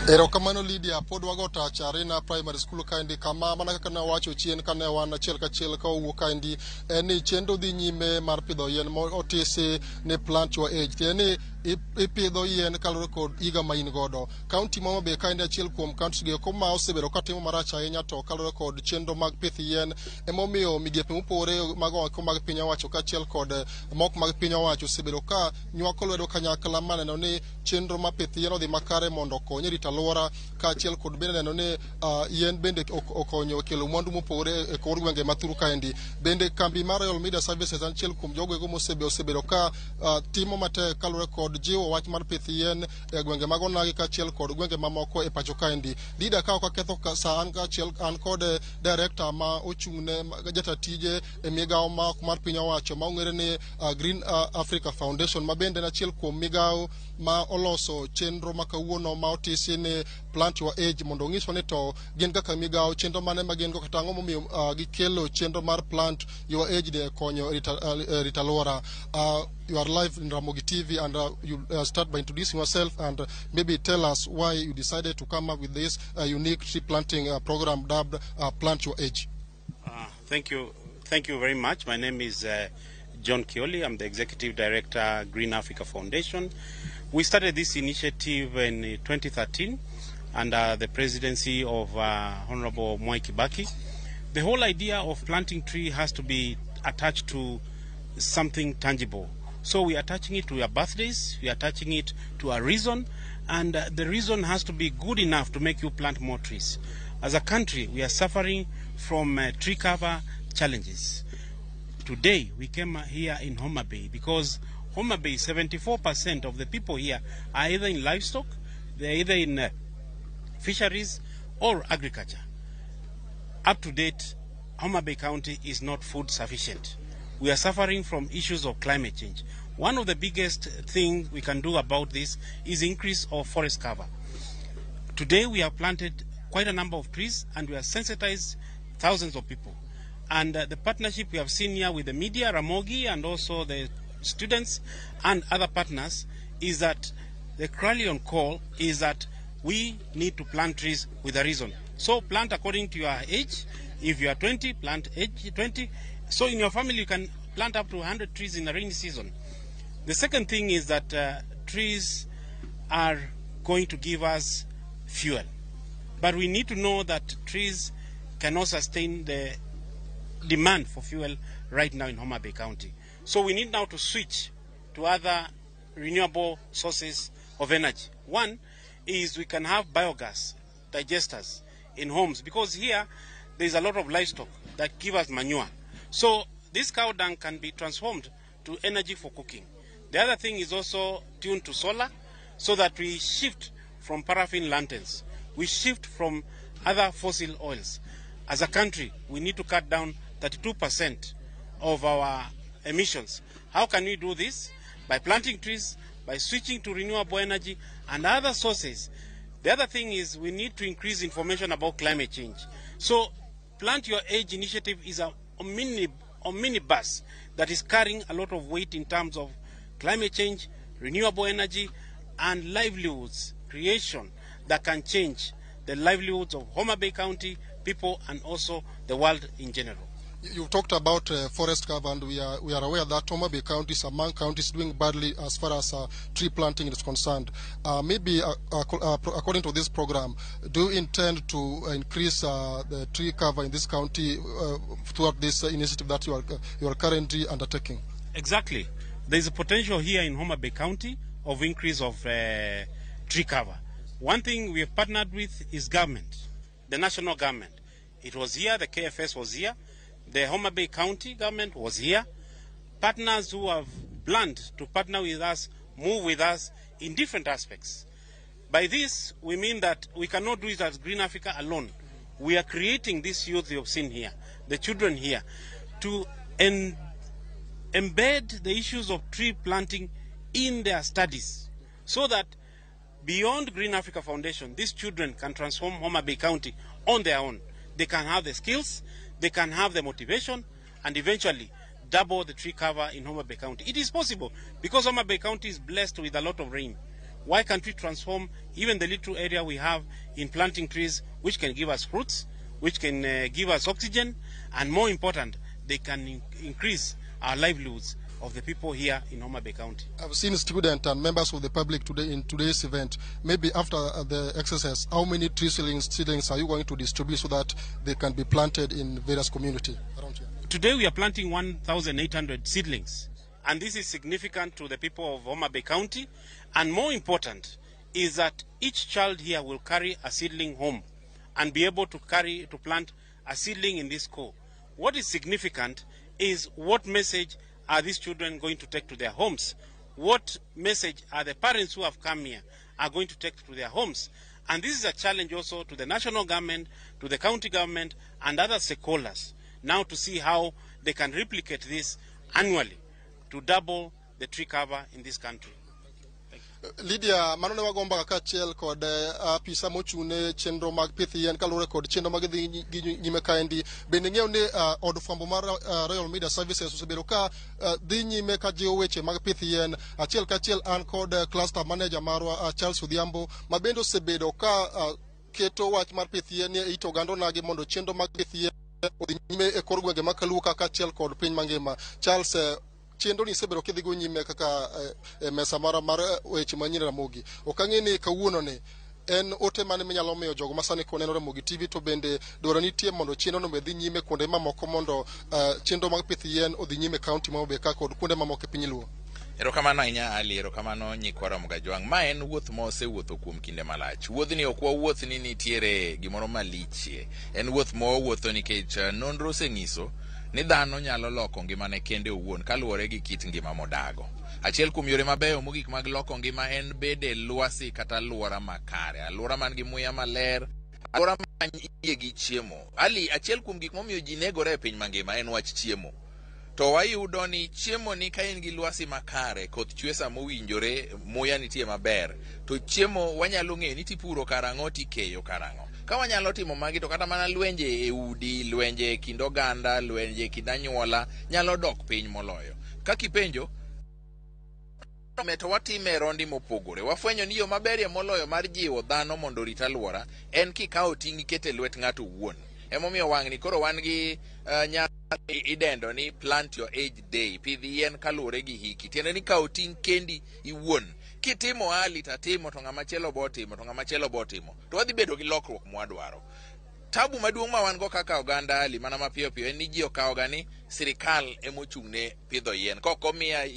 Erokamano Lydia, pod wago tach Arena Primary School kaendi kama mana kaka ne wacho chien kane wan achiel kachiel ka owuok kaendi en ni chenro dhi nyime mar pidho yien motisi ni Plant Your Age. Tiende ni ipidho yien kaluwore kod higa ma in godo. Kaunti ma Homa Bay kaendi achiel kuom kaunti go eko ma osebedo katimo marach ahinya to kaluwore kod chenro mag pith yien, emomiyo migepe mopogore mago eko mag piny owacho kaachiel kod mok mag piny owacho osebedo ka nywako lwedo kanyakla maneno ni chenro mar pith yien odhi makare mondo okony e rito alwora kaachiel kod bende neno ni yien bende okonyo kelo mwandu mopogore e kor gwenge ma thuru kaendi. Bende kambi mar Royal Media Services achiel kuom jogo eko osebedo ka timo matek kaluwore kod jiwo wach mar pith yien e gwenge mag onagi kaachiel kod gwenge mamoko e pacho kaendi. Lida, ka ok aketho sa, an kaachiel an kod director ma ochung' ne jata tije e migawo ma mar piny owacho ma ong'ere ni Green Africa Foundation, ma bende en achiel kuom migawo ma oloso chenro ma kawuono ma otisi ni Plant Your Age, mondo onyiswa ni to gin kaka migawo chenro mane ma gin go kata ang'o momiyo gikelo chenro mar Plant Your Age ni e konyo rito alwora. You are live in Ramogi TV, and you start by introducing yourself and maybe tell us why you decided to come up with this unique tree planting program dubbed Plant Your Age. Thank you. Thank you very much. My name is John Kioli. I'm the Executive Director, Green Africa Foundation. We started this initiative in 2013 under the presidency of Honorable Mwai Kibaki. The whole idea of planting tree has to be attached to something tangible. So we are attaching it to our birthdays, we are attaching it to a reason, and the reason has to be good enough to make you plant more trees. As a country, we are suffering from tree cover challenges. Today, we came here in Homa Bay because Homa Bay, 74% of the people here are either in livestock, they're either in fisheries or agriculture. Up to date, Homa Bay County is not food sufficient. We are suffering from issues of climate change. One of the biggest things we can do about this is increase of forest cover. Today we have planted quite a number of trees and we have sensitized thousands of people. And the partnership we have seen here with the media, Ramogi, and also the students and other partners is that the clarion call is that we need to plant trees with a reason. So plant according to your age. If you are 20, plant age 20. So in your family, you can plant up to 100 trees in the rainy season. The second thing is that trees are going to give us fuel. But we need to know that trees cannot sustain the demand for fuel right now in Homa Bay County. So we need now to switch to other renewable sources of energy. One is we can have biogas digesters in homes, because here there's a lot of livestock that give us manure. So this cow dung can be transformed to energy for cooking. The other thing is also tuned to solar, so that we shift from paraffin lanterns. We shift from other fossil oils. As a country, we need to cut down 32% of our emissions. How can we do this? By planting trees, by switching to renewable energy and other sources. The other thing is we need to increase information about climate change. So Plant Your Age initiative is a omnibus that is carrying a lot of weight in terms of climate change, renewable energy, and livelihoods creation that can change the livelihoods of Homa Bay County people and also the world in general. You've talked about forest cover, and we are aware that Homa Bay County is among counties doing badly as far as tree planting is concerned. Maybe according to this program, do you intend to increase the tree cover in this county throughout this initiative that you are currently undertaking? Exactly. There is a potential here in Homa Bay County of increase of tree cover. One thing we have partnered with is government, the national government. It was here, the KFS was here. The Homa Bay County government was here. Partners who have planned to partner with us, move with us in different aspects. By this, we mean that we cannot do it as Green Africa alone. We are creating this youth you have seen here, the children here, to embed the issues of tree planting in their studies so that beyond Green Africa Foundation, these children can transform Homa Bay County on their own. They can have the skills, they can have the motivation, and eventually double the tree cover in Homa Bay County. It is possible because Homa Bay County is blessed with a lot of rain. Why can't we transform even the little area we have in planting trees, which can give us fruits, which can give us oxygen, and more important, they can increase our livelihoods of the people here in Homa Bay County. I've seen students and members of the public today in today's event. Maybe after the exercise, how many tree seedlings are you going to distribute so that they can be planted in various communities around here? Today we are planting 1,800 seedlings, and this is significant to the people of Homa Bay County. And more important is that each child here will carry a seedling home and be able to plant a seedling in this school. What is significant is what message are these children going to take to their homes? What message are the parents who have come here are going to take to their homes? And this is a challenge also to the national government, to the county government, and other stakeholders now to see how they can replicate this annually to double the tree cover in this country. Lydia, mano ne wago mbaka kaachiel kod apisa mochung'ne chenro mag pith yien kaluwore kod chenro mag dhi nyime kaendi. Bende ing'eyo ni od fwambo mar Royal Media Services osebedo ka dhi nyime ka jiwo weche mag pith yien. Achiel kachiel an kod cluster manager marwa Charles Odhiambo ma bende osebedo ka keto wach mar pith yien e it oganda onagi mondo chenro mag pith yien odhi nyime e kor gwenge ma Kaluo kaachiel kod piny mangima. Charles, chenro ni isebedo kidhigo nyime kaka mesa mara mar weche manyien Ramogi. Ok ang'e ni kawuono ni en ote mane minyalo miyo jogo ma sani koneno Ramogi TV, to bende dwaro nitie mondo chenro no odhi nyime kuonde mamoko mondo chenro mag pith yien odhi nyime kaunti ma Homa Bay ka kod kuonde mamoko e piny Luo. Erokamano ahinya Ali, erokamano nyikwa Ramogi Ajwang'. Ma en wuoth ma osewuotho kuom kinde malach. Wuodhni ok wawuoth ni nitiere gimoro malichie. En wuoth ma wawuotho nikech nonro oseng'iso ni dhano nyalo loko ngimane kende owuon kaluwore gi kit ngima modago. Achiel kuom yore mabeyo mogik mag loko ngima en bedo e lwasi kata alwora makare, alwora man gi muya maler, alwora ma iye gi chiemo. Ali, achiel kuom gik momiyo ji negore e piny mangima en wach chiemo. To wayudo ni chiemo ni ka in gi lwasi makare, koth chwe sama owinjore, muya nitie maber, to chiemo wanyalo ng'eyo ni tipuro karang'o tikeyo karang'o. Ka wanyalo timo magi to kata mana lwenje e udi, lwenje e kind oganda, lwenje e kind anyuola nyalo dok piny moloyo. Kaka ipenjo, to watime e rondi mopogore. Wafwenyo ni yo maberie moloyo mar jiwo dhano mondo orit alwora en kikawo ting' iketo e lwet ng'ato owuon. Emomiyo wang'ni koro wan gi nyasi idendo ni Plant Your Age Day, pidh yien kaluwore gi hiki. Tiende ni kawo ting' kendi iwuon. Kitimo Ali tatimo, to ng'ama chielo bo timo, to ng'ama chielo bo timo, to wadhi bedo gi lokruok mwadwaro. Tabu maduong' ma wan go kaka oganda Ali mana mapiyo piyo en ni ji okawoga ni sirikal emochung'ne pidho yien. Kok omiya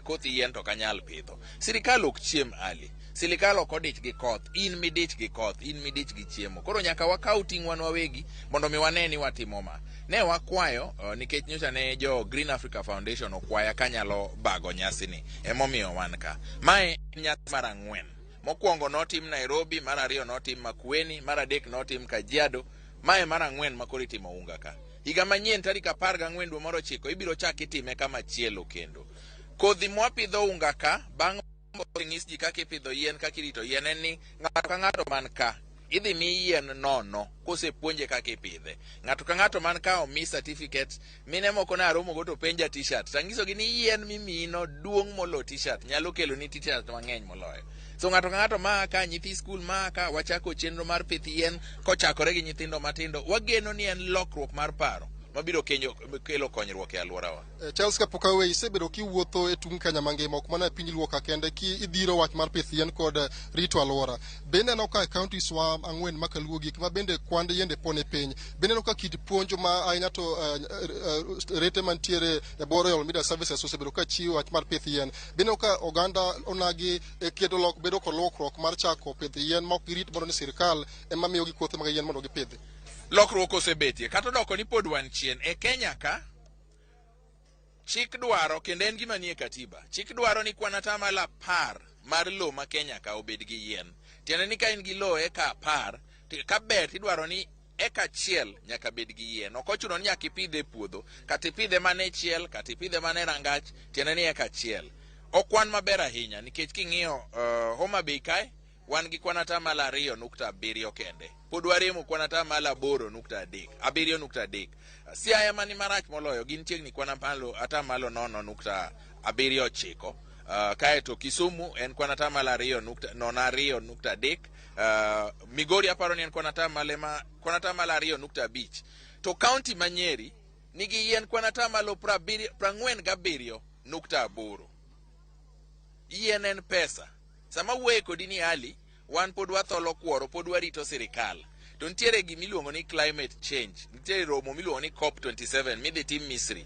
koth yien to ok anyal pidho. Sirikal ok chiem Ali. Sirikal ok odich gi koth, in midich gi koth, in midich gi chiemo. Koro nyaka wakaw ting' wan wawegi mondo mi wane ni watimo ma. Ne wakwayo nikech nyocha ne jo Green Africa Foundation okwaya kanyalo bago nyasini. Emomiyo wan ka. Mae en nyasi mar 4. Mokwongo notim Nairobi, mar 2 notim Makueni, mar 3 notim Kajiado, mae mar 4 ma koro itimo Unga ka. Higa manyien tarik 14 dwe mar 9 ibiro chak itime kama chielo kendo. Kodhi mwapidho Unga ka bang' Nyis ji kaka ipidho yien, kaka irito yien, en ni ng'ato ka ng'ato man ka idhi mi yien nono kosepuonje kaka ipidhe. Ng'ato ka ng'ato man ka omi certificate. Mine moko ne aromogo to penja T-shirt, tanyisogi ni yien mimiyino duong' molo T-shirt, nyalo keloni T-shirt mang'eny moloyo. So ng'ato ka ng'ato maa ka, nyithi skul maa ka, wachako chenro mar pith yien kochakore gi nyithindo matindo. Wageno ni en lokruok mar paro mabiro kelo konyruok e alworawa. Charles, kapok aweyi, isebedo kiwuotho e tung' Kenya mangima, ok mana e piny Luo ka kende, ki idhiro wach mar pith yien kod rito alwora. Be ineno ka e counties wa 4 makaluo gik ma bende kwand yiende pone piny? Be ineno ka kit puonj ma ahinya to rete mantiere e bwo Royal Media Services osebedo ka chiwo wach mar pith yien? Be ineno ka oganda onagi e keto lok bedo kod lokruok mar chako pith yien ma ok girit mondo ni sirikal ema miyogi kothe mag yien mondo gipidhi? Lokruok osebetie, kata odoko ni pod wan chien. E Kenya ka, chik dwaro, kendo en gima nie katiba, chik dwaro ni kwan 10% mar lowo ma Kenya ka obed gi yien. Tiende ni ka in gi lowo eka 10, ka ber tidwaro ni eka 1 nyaka bed gi yien. Ok ochuno ni nyaka ipidhe e puodho, kata ipidhe mana e chiel, kata ipidhe mana e rangach, tiende ni eka 1. Ok wan maber ahinya, nikech king'iyo Homa Bay kae, wan gi kwan 2.7 kende. Pod waremo kwan 8.3, 7.3. Siaya mani marach moloyo gin chiegni kwan 0.79. Kaeto Kisumu en kwan 2.02.3. Migori aparo ni en kwan 2.5. To kaunti ma Nyeri nigi yien kwan 47.8. Yien en pesa. Sama wuoye kodi ni Ali, wan pod watholo kuoro, pod warito sirikal. To nitiere gima iluongo ni climate change, nitiere romo miluongo ni COP27 midhi tim Misri.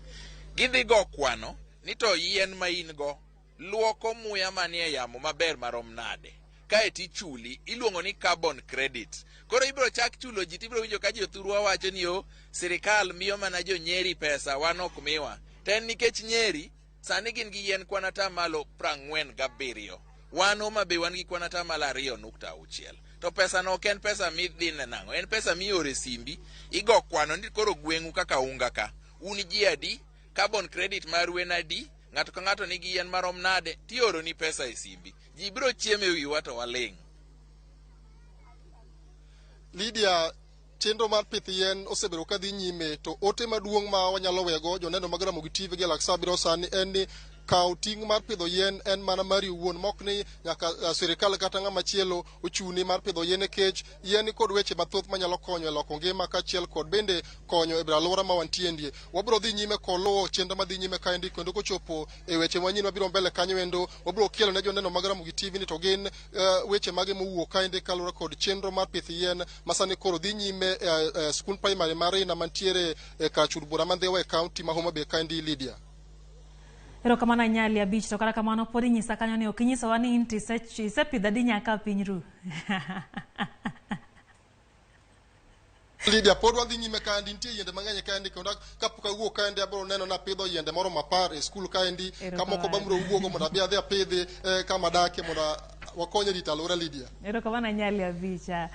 Gidhi go kwano ni to yien ma in go luoko muya manie yamo maber marom nade. Kae tichuli, iluongo ni carbon credit. Koro ibiro chak chulo ji, tibiro winjo ka jothurwa wacho ni o sirikal miyo mana jo Nyeri pesa, wan ok miwa. To en nikech Nyeri sani gin gi yien kwan 47%. Wan Homa Bay wan gi kwan 2.6. To pesa no ok en pesa midhine nang'o, en pesa mioro e simbi, igo kwano ni koro gweng'u kaka unga ka. Un ji adi, carbon credit maru en adi, ng'ato ka ng'ato nigi yien marom nade, tioroni pesa e simbi. Ji biro chiemo e wiwa to waling'. Lydia, chenro mar pith yien osebedo ka dhi nyime, to ote maduong' ma wanyalo wego joneno mag Ramogi TV gi Alak 7 sani en ni kaw ting' mar pidho yien en mana mari owuon, mok ni nyaka sirikal kata ng'ama chielo ochuni mar pidho yien, nikech yien kod weche mathoth manyalo konyo e loko ngima kaachiel kod bende konyo e alwora ma wantie. Wabiro dhi nyime koluwo chenro madhi nyime kaendi, kendo kochopo e weche manyien mabiro mbele kanyo endo, wabiro kelo ne joneno mag Ramogi TV ni to gin weche mage mowuok kaendi kaluwore kod chenro mar pith yien ma sani koro dhi nyime e skund primary mar Rina mantiere e kar chud bura ma Ndhiwa e kaunti ma Homa Bay kaendi. Lydia. Erokamano Nyali 5, to kata kamano pod inyisa kanyo ni ok inyisowa ni in to isepidho adi nyaka piny ru. Lydia, pod wadhi nyime kaendi, nitie yiende mang'eny kaendi, kendo kapok awuok kaendi abiro neno napidho yiende moromo 10 e skul kaendi, kamoko bamro wuogo mondo abi adhi apidhi kama adakie mondo wakony e rito alwora. Lydia. Erokamano Nyali 5.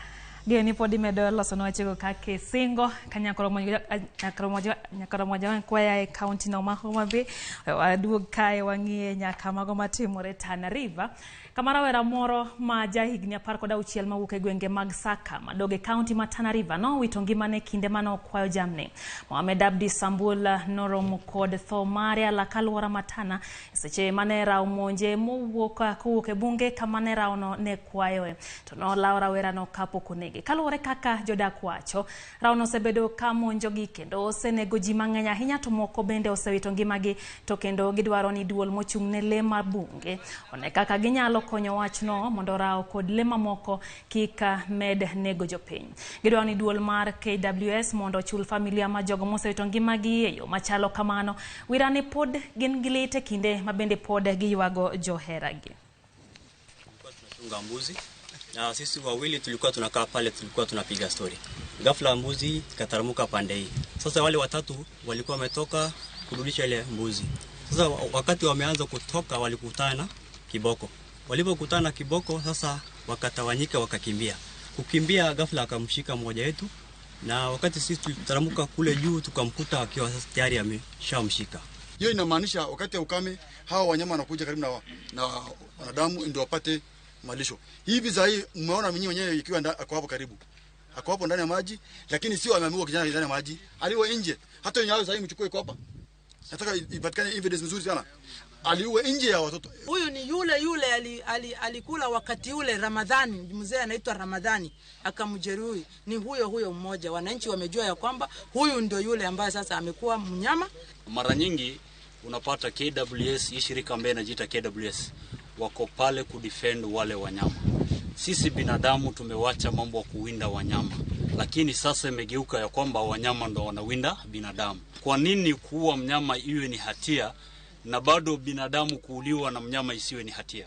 Geno ni pod imedo losonwa wechego kaka isingo ka nyakoromoja kwaya e kaunti no ma Homa Bay. Waduog kae wang'iye nyaka mago matimore Tana River, kama rawera moro ma ja higni 16 mawuok e gwenge mag Saka madog e kaunti ma Tana River nowito ngimane kinde mane okwayo jamni. Mohamed Abdi Sambul noromo kod tho mare alak alwora ma Tana seche mane rawo monje mowuok kowuok e bunge kama ne rawono ne kwayoe, to nolawo rawerano kapok onege. Kaluwore kaka jodak wacho, rawono osebedo ka monjogi kendo osenego ji mang'eny ahinya, to moko bende osewito ngimagi, to kendo gidwaro ni duol mochung' ne lee mar bunge one kaka ginyalo konyo wachno mondo rawo kod lee mamoko kik med nego jopiny. Gidwaro ni duol mar KWS mondo ochul familia ma jogo mosewito ngimagi e yo machalo kamano. Wirani pod gin gi lit e kinde ma bende pod giywago joheragi. Tunachunga mbuzi na sisi wawili tulikuwa tunakaa pale, tulikuwa tunapiga story. Ghafla mbuzi ikataramuka pande hii. Sasa wale watatu walikuwa wametoka kurudisha ile mbuzi. Sasa wakati wameanza kutoka walikutana kiboko. Walipokutana kiboko sasa wakatawanyika wakakimbia. Kukimbia ghafla akamshika mmoja wetu, na wakati sisi tulitaramuka kule juu tukamkuta akiwa sasa tayari ameshamshika. Hiyo inamaanisha wakati ya ukame hawa wanyama wanakuja karibu na wanadamu ndio wapate malisho. Hivi za hii mmeona mwenyewe ikiwa ako hapo karibu. Ako hapo ndani ya maji, lakini sio ameamua kijana ndani ya maji. Aliwe nje. Hata nyayo za hii mchukue iko hapa. Nataka ipatikane evidence nzuri sana. Aliwe nje ya watoto. Huyu ni yule yule alikula wakati ule Ramadhani, mzee anaitwa Ramadhani, akamjeruhi. Ni huyo huyo mmoja. Wananchi wamejua ya kwamba huyu ndio yule ambaye sasa amekuwa mnyama. Mara nyingi unapata KWS, hii shirika ambayo inajiita KWS, wako pale kudefend wale wanyama. Sisi binadamu tumewacha mambo ya kuwinda wanyama, lakini sasa imegeuka ya kwamba wanyama ndo wanawinda binadamu. Kwa nini kuua mnyama iwe ni hatia na bado binadamu kuuliwa na mnyama isiwe ni hatia?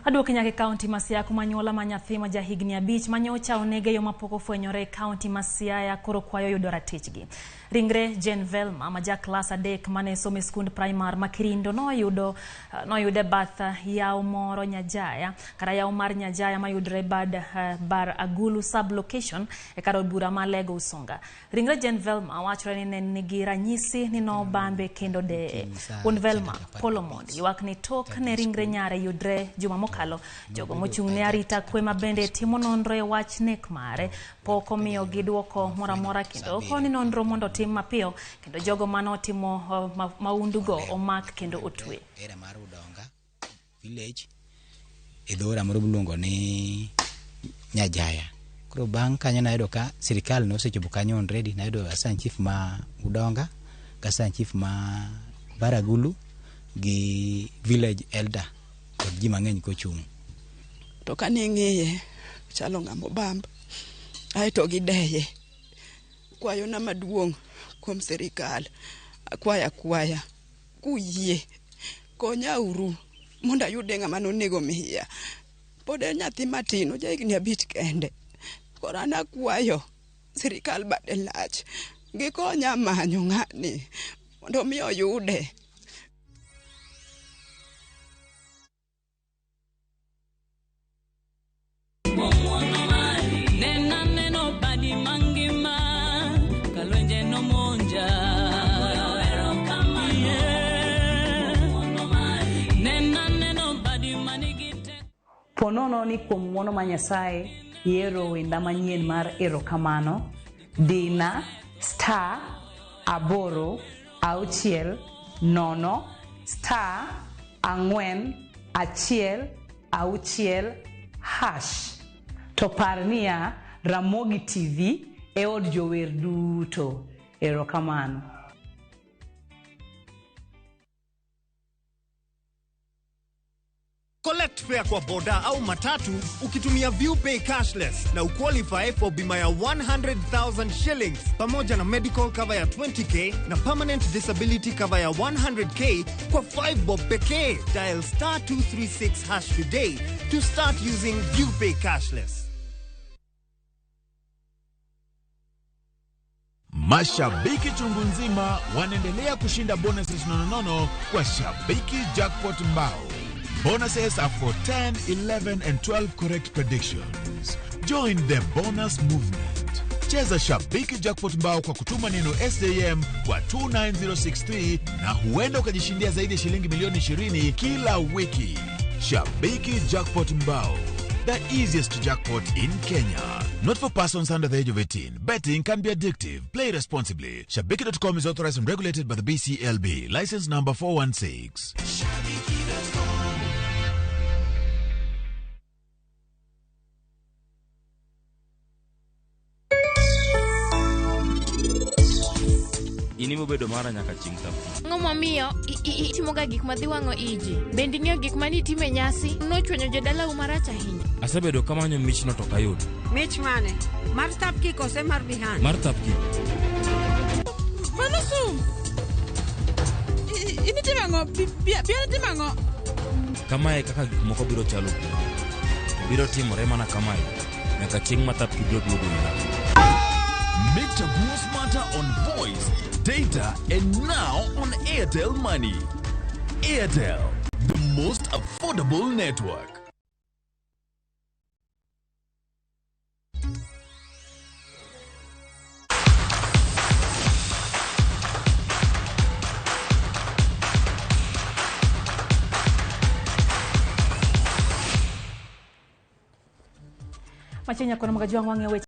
Aduoke nyaka e kaunti ma Siaya kuma anyuola ma nyathi ma ja higni 5 manyocha onege yo mapok ofwenyore e kaunti ma Siaya koro kwayo yudo ratichgi. Ringre Jane Velma ma ja klas 3 mane somo e skund primar ma Kirindo noyude bath yawo moro Nyajaya kata yawo mar Nyajaya mayudore bad bar Agulu sub-location e kar od bura ma Lego Usonga. Ringre Jane Velma wachore ni ne nigi ranyisi ni nobambe kendo deye. Wuon Velma Paul Omondi ywak ni tok ne ringre nyare yudre juma mokalo. Jogo mochung' ne arita kwe ma bende timo nonro e wach nek mare pok omiyogi duoko moro amora kendo okoni nonro mondo otim mapiyo kendo jogo manotimo maundugo omak kendo otwe. Area mar Udonga village e dho moro miluongo ni Nyajaya. Koro bang' kanyo nayudo ka sirikal nosechopo kanyo already. Nayudo assistant chief ma Udonga gi assistant chief ma Baragulu gi village elder kod ji mang'eny kochung'. To kane ng'iye chalo ng'ama obamb, aeto gideye. Kwayona maduong' kuom sirikal, akwaya akwaya kuyie konyauru mondo ayude ng'ama nonego miya. Pod en nyathi matin, oja higni 5 kende. Koro an akwayo sirikal bade lach gikonya manyo ng'ani mondo mi oyude. Ponono ni kuom ng'uono ma Nyasaye yiero wenda manyien mar erokamano dina star 8 6 0 star 4 1 6 hash. To par niya Ramogi TV e od jower duto. Erokamano. Collect fare kwa boda au matatu ukitumia ViewPay cashless na uqualify for bima ya 100,000 shillings pamoja na medical cover ya 20k na permanent disability cover ya 100k kwa 5 bob pekee. Dial star 236 hash today to start using ViewPay cashless. Mashabiki chungu nzima wanaendelea kushinda bonuses nononono kwa Shabiki Jackpot Mbao. Bonuses are for 10, 11 and 12 correct predictions. Join the bonus movement. Cheza Shabiki Jackpot Mbao kwa kutuma neno SJM kwa 29063 na huenda ukajishindia zaidi ya shilingi milioni 20 kila wiki. Shabiki Jackpot Mbao, the easiest jackpot in Kenya. Not for persons under the age of 18. Betting can be addictive. Play responsibly. Shabiki.com is authorized and regulated by the BCLB. License number 416. Inimo bedo mara nyaka chieng' tap. Ang'o momiyo itimoga gik madhi wang'o iji? Bende ing'eyo gik mane itimo e nyasi nochwanyo jodalau marach ahinya? Asebedo kamanyo michno to ok ayudo. Mich mane? Mar tapki kose mar Bihan? Mar tapki. Mano sum! Initimo ang'o? Pian itimo ang'o? Kamae kaka gik moko biro chalo kuomi. To biro timore mana kamae nyaka chieng' ma tapki biro duogo ira. Make Chaguo smarter on voice, data, and now on Airtel Money. Airtel, the most affordable network. Machiegni nyakwar Mogajwang' wang'iyo weche.